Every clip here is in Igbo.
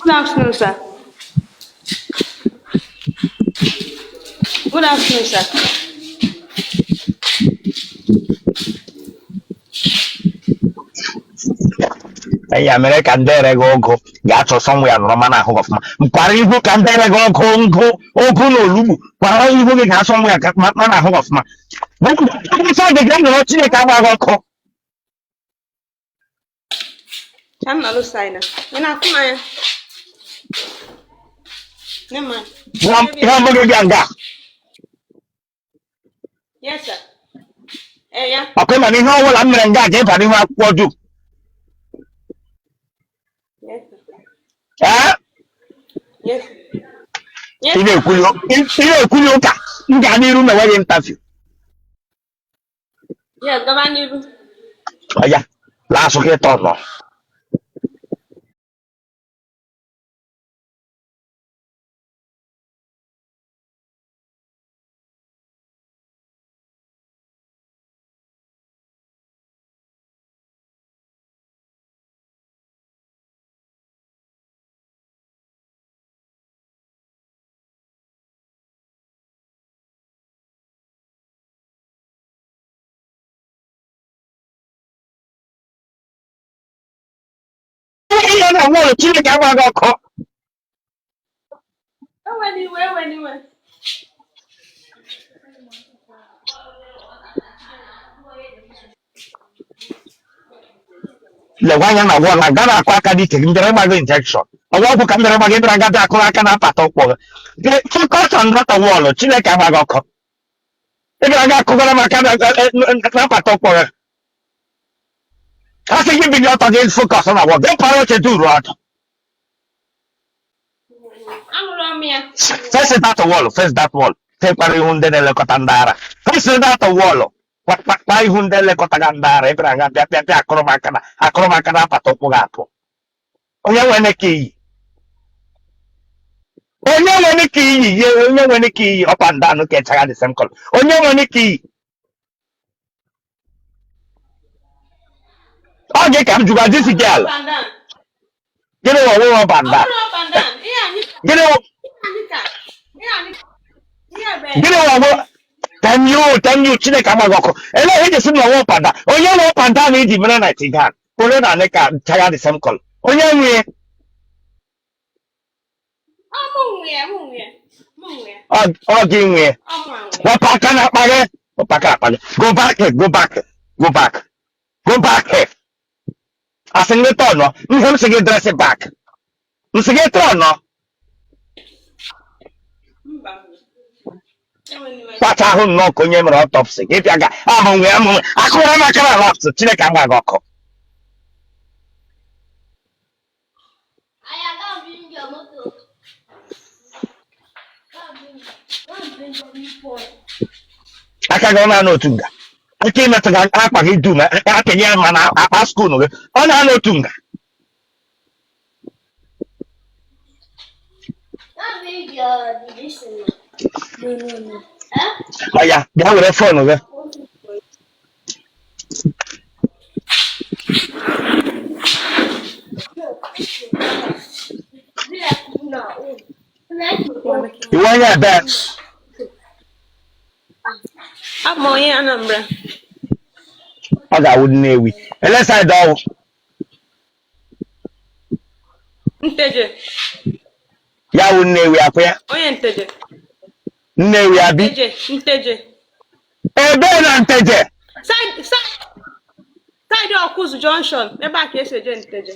Good afternoon, sir. Good afternoon, sir. Ya mere ka ndị ere gị ọgwụ ga-achọ somewhere nọrọ mana ahụ gị ọfụma. Kwara ihu ka ndị ere gị ọgwụ ngụ ụgụ na olugbu, kwara ihu gị ga-asọ nwa ya ka mana ahụ gị ọfụma. Nsọ gị ga nọrọ, Chineke agba gị ọkụ. Ka m nọlụ side a. Ị na-afụ m anya? Nne m anya. Ihe ọmụ gị bịa nga. Yes, sir. Eh, ya. Ọkwa ịma na ihe ọbụla m mere nga ga-ịba n'ihu akwụkwọ dum. Yes, sir. Ee. Yes. Yes. Ị na-ekwuli ụka, m gaa n'iru mewe gị interview. Yes, gaba n'iru. Ọya laa azụ gị tọnọ. Ihe na nwụrụ, Chineke agba gị ọkụ. Ewena iwe, ewena iwe. Lekwa anya na wall, aga na akụ aka n'ike gị, mbịara ịgba gị injection ọgwụ ọgwụ ka mbịara gba gị, bịara gabịa akụrụ aka na apata ụkwụ gị. Focus on that wall. Chineke agba gị ọkụ. Ị bịara ga akụgara m aka na apata ụkwụ gị. A sị gị binye ọtọ gị, focus na wall gị, kpara oche duru ọdụ. Anụrụ m ya. Face that wall, face that wall. Fekwara ihu ndị na-elekọta ndị ara. Face that wall. Kpa ihu ndị elekọta ga ndị ara. Ị bịara nga bịa bịa bịa akụrụ m aka na akụrụ m aka na apata ụkwụ gị apụ. Onye nwere ka iyi, onye nwere ka iyi ye, onye nwere ka iyi up and down ka ịchagha the same color. Onye nwere ka iyi ọ gị ka m jụga this girl. Up and down. Gịnị wụ ọwụwa up and Ọ down? bụrụ up and down. Ihe anyị Gịnị wụ ihe anyị ka ihe anyị ihe bụ Gịnị wụ ọwụ? Damn you, damn you. Chineke agbaghị ọkụ. Ele ihe jesi m na ọwụ up and down? Onye nwe up and down iji mere night gown onye na ka chagha the same color? Onye nwe? Ọ mụ nwe ya, mụ nwe ya, mụ nwe ya. Ọ gị nwe? Ọ mụ nwe ya. Wepụ aka na akpa gị, wepụ aka na akpa gị. Go back, go back, go back, go back. Asị gị tọnọ ihe m sị gị, dress back. M sị gị tọnọ. Mba. Enwere iwe. Kpacha ahụ nnọọ ka onye mere autopsy. Gị bịa ga ahụ nwe ahụ nwe akụrụ m aka na laps. Chineke agba gị ọkụ. Aya, go and bring your motor. Go and bring your report. Aka gị ọ na-anọ otu nga? Aka imetụ gị akpa gị dum apịnye ya ma na akpa school gị ọ na-anọ otu nga? Go and bring your division. No, no, no. Eh? Ọ ya bịa were phone gị. Ị wụ onye ebe? Abụ m onye Anambra. Ọ ga-awụ Nnewi. Ele side ọwụ? Nteje. Ya wụ Nnewi akwụ ya? Onye Nteje. Nnewi abi? Nteje, Nteje. Ebe na Nteje? Side Ọkụzụ Junction, ebe a ka esi eje Nteje.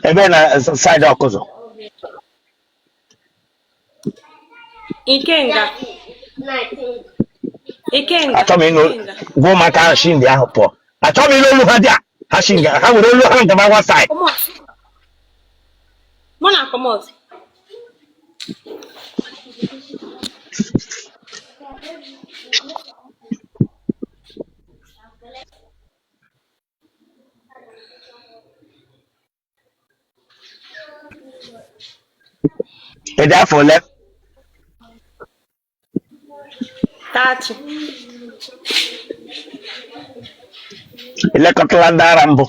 Ebe na side Ọkụzụ? Ikenga. Ikenga. Achọ m ịnụ. Ikenga. Gwa ụmụaka ahụ shi ndị ahụ pụọ. Achọ m ịnụ olu ha dị a ha shi nga ha were olu ha ngaba one side. Comot. Mụ na comot. Ị dị afọ ole? 30. Elekọtala ndị ara mbụ?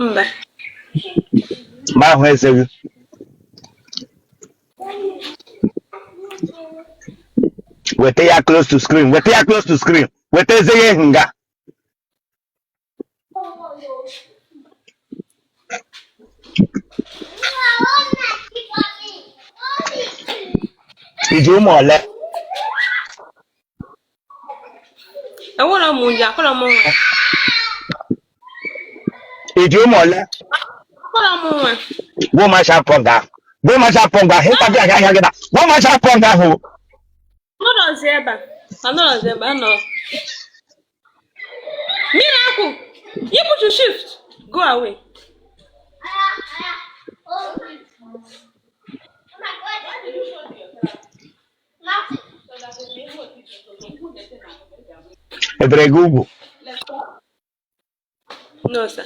Mba. Ma ahụ eze gị. Weta ya close to screen, weta ya close to screen, weta eze ya ehu nga. I ji ụmụ ole? Enwere m nje, akọrọ m nwa. I ji ụmụ ole? Akọrọ m nwa. Gbuo macha pọ nga ahụ. Gbuo macha pọ nga ahụ. Ịkpa gị aga ahịa gị na. Gbuo macha pọ nga ahụ. Anọrọzi ebe a. Anọrọzi ebe a nọ. Miracle! You put your shift. Go away. Ebere gị ugwu? No, sir.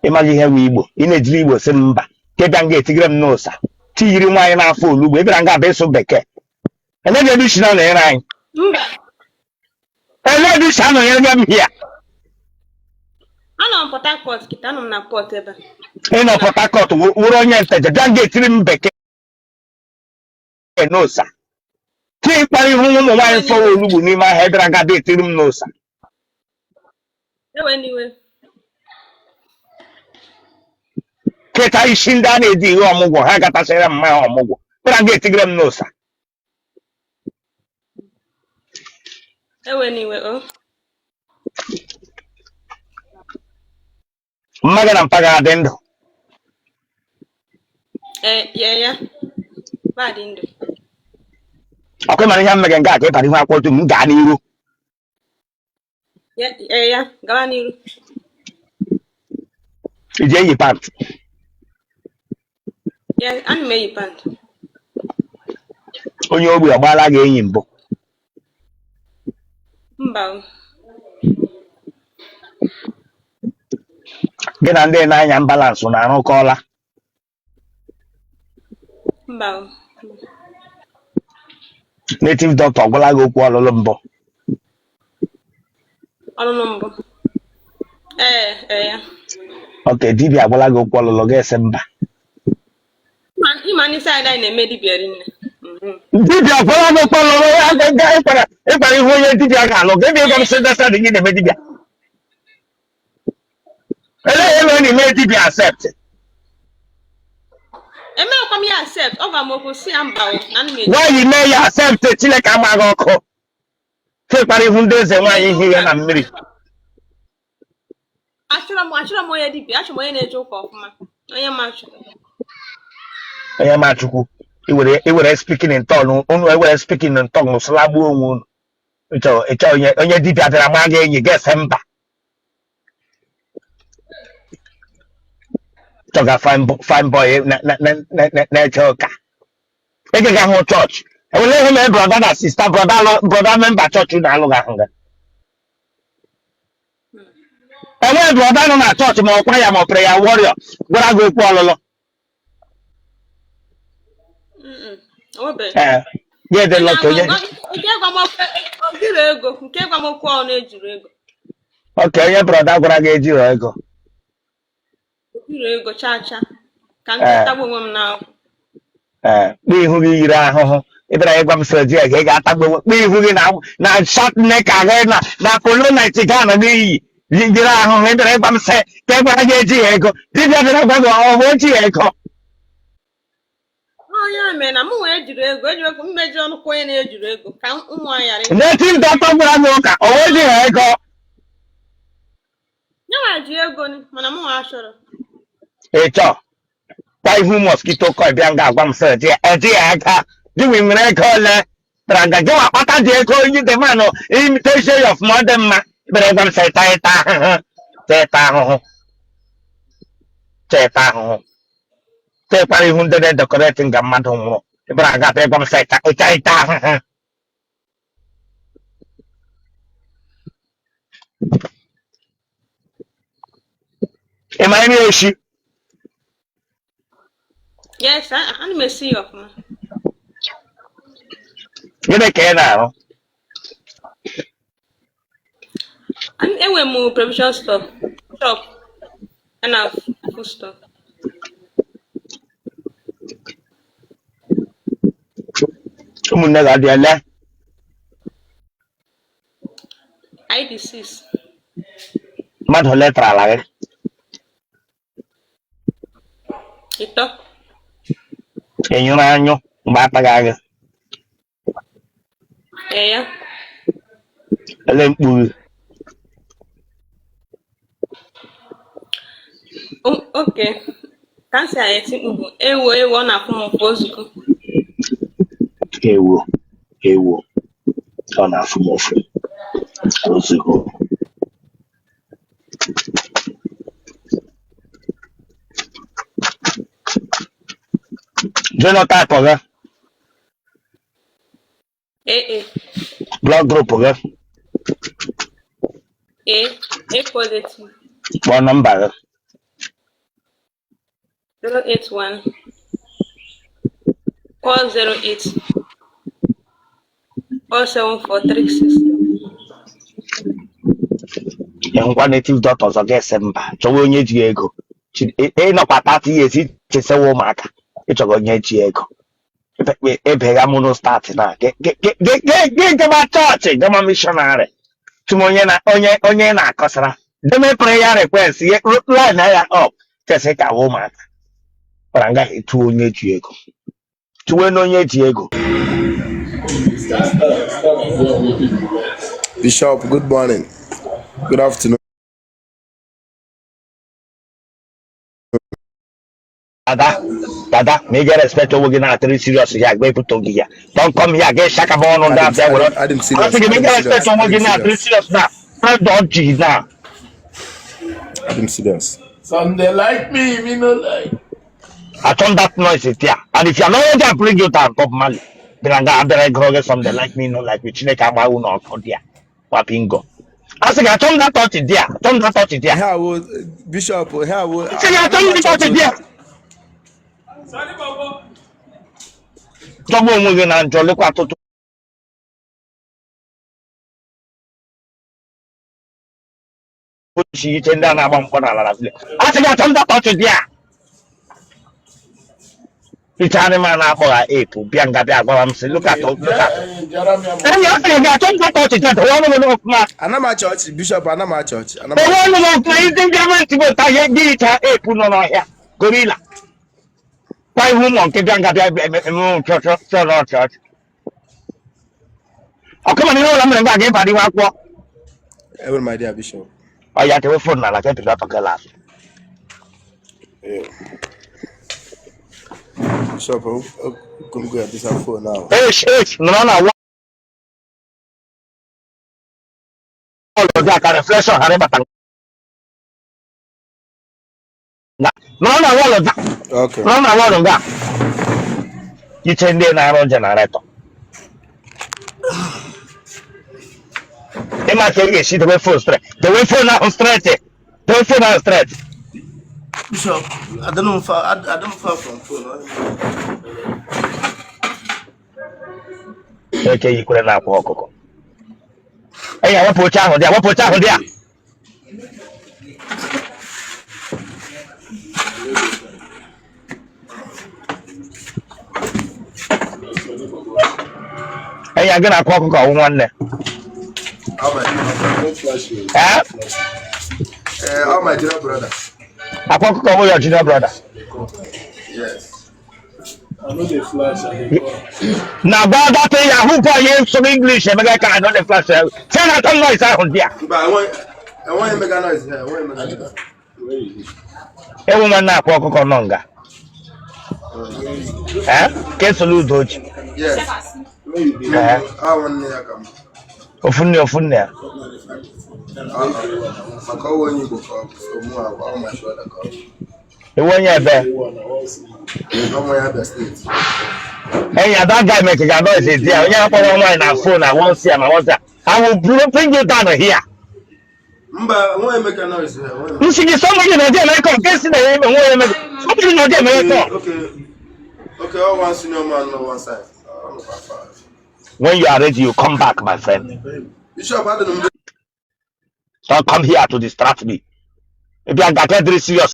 Ị maghị ihe bụ Igbo, ị na-ejiri Igbo sị m mba ka ị bịa nga etigere m no sir. Tiyiri nwaanyị na-afọ olugbo, ị bịara nga abịa ịsụ bekee. Eleghị ebe isi na-anọnyere anyị. Mba. Eleghị ebe isi anọnyere m hia. Anọ m Port Harcourt kịta, anọ m na Port ebe a. Ị nọ Port Harcourt wụrụ onye Nteje bịa nga etiri m bekee no sir. Ka ị kpara ihu ụmụ nwaanyị fọrọ olugbu n'ime ahịa, ị bịara nga abịa etiri m no sir. Ewe n'iwe. Keta isi ndị a na-edi ihe ọmụgwọ ha gatasịra mma ha ọmụgwọ bịara nga etigere m no sir. Ewe n'iwe o. Mma gị na mpa gị adị ndụ? Ee, ya ya. Ba dị ndụ. Ọkwa ịmara ihe m mere nga ka ịbara ihu akwụkwọ dum m gaa n'iru. Ya ee, ya gawa n'iru. I ji eyi pant? Ya, ana m eyi pant. Onye ogbi ọ gbaala gị enyi mbụ? Mba o. Gị na ndị na-anya ambulance na-arụkọọla? Mba o. Native doctor gwala gị okwu ọlụlụ mbụ? Ọlụlụ mbụ. Ee, ee ya. Okay, dibịa agwala gị okwu ọlụlụ, gị sị mba? Ịma ndị side anyị na-eme dibịa rinne. Dibịa gwara gị okwu ọlụlụ ya ga ịkpara ihu onye dibịa ga-alụ gị ebe ịgwa m sị dasa dị gị na-eme dibịa. Elee ihe mere na ime dibịa accept? Emekwa m ya accept, ọ gwa m okwu si ya mba o, na m eji. Nwaanyị mee ya accept, Chineke amaghị ọkụ ka ịkpara ihu ndị eze nwaanyị ihe ya na mmiri. Achọrọ m onye dibịa, achọrọ m onye na-eje ụka ọfụma, onye ma Chukwu. Onye ma Chukwu, iwere speaking in tongue, unu ewere speaking in tongue sụlagbuo onwe unu. Ịchọ onye dibịa bịara maa gị enyi, gị sị mba. Chọga fine boy na-eche ụka, ị gaghị ahụ chọọchị enwere ihe mere brother na sister, brother member chọọchị na-alụ gị ahụ gị enwere brother nọ na chọọchị ma ọkwa ya ma ọ prayer warrior gwara gị okwu ọlụlụ? Mm-mm, onwebeghị. Ee, gị dị lucky onye Nke gwa m okwu ojiri ego, nke gwa m okwu ọ na-ejiri ego. Okay, onye brother gwara gị ejiro ego? Ojiri ego chaa chaa ka m tagbu onwe m n'akwụ. Ee, kpụ ihu gị yiri ahụhụ ị bịara ịgwa m sị ji ego ị ga-atagbu onwe. Kpụ ihu gị na short knicker gị na polo night gown n'iyi yiri ahụhụ, ị bịara ịgwa m sị ka ị gwara gị ejighị ego. Dibịa bịara gwa gị ọ bụ ejighị ego? Ọ ya mere na mụ wee jiri ego ejiri ego mmeji ọnụ kwa onye na-ejiri ego ka ụmụ anyị ghara Native doctor gwara gị ụka ọ ejighị ego? Ya nwa ji ego ni, mana mụ nwa achọrọ. Ị chọọ kwa ihu mosquito coil bịa nga agwa m sị ejighị ego. Gị nwere ego ole bịara nga gị nwa kpata dị ego onye dị mmanụ imitation ya ọfụma ọ dị mma bịara ịgwa m sị ịta ịta ahụhụ ịta ahụhụ ịta ahụhụ tekwara ihu ndị na-edecorate nga mmadụ nwụrụ bịara aga bịa ịgwa m sị ịta ịta ịta ahụhụ. Ị ma nri eshi? Yes, ana m esi ya ọfụma. Gịnị ka ị na-arụ? Enwe m provision store, shop, ya na food store. Ụmụnne gị adị ele? Anyị dị 6. Mmadụ ole tara ala gị? 3. Ị nyụrụ anyụ mgbe ataghị gị? Ee ya. Ele mkpu gị? Okay. Ka m si eti mkpu bụ ewo ewo, ọ na-afụ m ụfụ ozugbo. Ewo ewo, ọ na-afụ m ụfụ ozugbo. Genotype gị? AA. Blood group gị? A, A positive. Kpọọ nọmba gị. 081 408 47436. Ị hụkwa native doctor ọzọ ga-ese mba, chọwa onye ji ego. Ịnọkwa 30 years chesewa ụmụaka, ịchọga onye ji ego. Ebega mụnụ start na gị gaba chọọchị, gama missionary, tụm onye na onye onye na-akọsara deme prayer request ye line ya up, chesị ka wa ụmụaka kpara ngaghị tụọ onye ji ego, tụwe na onye ji ego. Bishop, good morning. Good afternoon. Dada, dada, ma ị ga-respect onwe gị na-atịrị serious ya gba ebute gị ya. Don't come here gị shakaba ọnụ ndị abịa were. Adị m serious. Asị gị ma ị Adị m ga-respect serious. onwe Adị gị m na-atịrị serious. serious na Fred Oji na. Adị m serious. Some they like me, me no like. I turn that noise there. And if you are not ready, I bring you down, Bob Marley. Bịara nga abịara gụrụ gị some they like me, no like me. Chineke agba unu ọkụ dị ya. Wapingo. A sị gị atọ m that touch there. Atọ m that touch there. Ihe awụ Bishop, ihe awụ. Sị gị atọ m that touch there. Jọgbu onwe gị na njọ, lekwa atụtụ ochi iche ndị a na-agba mkpọ n'ala na village. A sị gị atọ m that touch there. Iche anịma na-akpọ ha ape bịa nga bịa gwara m sị look at look at. Enyi ọ sịrị gị atọ m that touch there. Dowe ọnụ gị n'ọfụma. Ana m achị ọchị, Bishop, ana m achị ọchị. Ana m Dowe ọnụ gị ọfụma isi ndị ama ntị bụ ta ihe gị iche ape nọ n'ọhịa gorilla. Kwa ihu ụmụ nke bịa nga bịa eme chọchọ chọrọ ọchị ọchị. Ọkụ mana ihe ụlọ mere nga ga ịba n'ihu akwụkwọ. Enwere m idea, Bishop. Ọ ya tewe phone n'ala ka epiri ọtọ gị las. Yeah. Bishop, come go this phone now. H H nọrọ na wall gị ka reflection ghara ịbata nga. Nọrọ na wall gị. Okay. Nọrọ na wall nga. Iche ndị na-arụ generator. Ịma ka ị ga-esi dewe phone straight. Dewe phone ahụ straight. Dewe phone ahụ straight. Bishop, I don't know far. I don't far from phone. Eke yikwere na akwa ọkụkọ. Enyi ya, wepụ oche ahụ dị ya, wepụ oche ahụ dị ya. Enyi ya, gị na akwa ọkụkọ ọwụ nwanne? All my, Ee? All my junior brother. Akwa ọkụkọ ọwụ your junior brother? Yes. I know the flash. I dey call. Na gwa that yahoo boy ihe nsogbu English emega ka I no dey flash. Say na turn noise ahụ dị ya. But I want to make a noise here. I want to make a noise. Where is it? Ewu nwanne akwa ọkụkọ nọ nga. Ee? Ka esolu udo ji. Yes. Where you dey? Ee. I want to come. Ofu nne, ofu nne ya. Maka ọwụ onye Igbo ka ọ bụ, so mụ all my brother ka ọ bụ. Ewu onye ebe? One, I want see you. Ọmụ ya Abia State. Enyi ya, that guy make ga noise there. Onye akpọrọ nwaanyị na phone, I wan see am, I wan see am. I will bring you down here. Mba, nwa Emeka noise here. Nwa Emeka. Nsị gị somebody na there eme nke si na ya eme nwa eme. Somebody na there eme Okay, okay. Okay, all one senior man no one side. I'm not far. When you are ready, you come back, my friend. Bishop, I don't know. Don't come here to distract me. Ị bịa nga ka dịrị serious.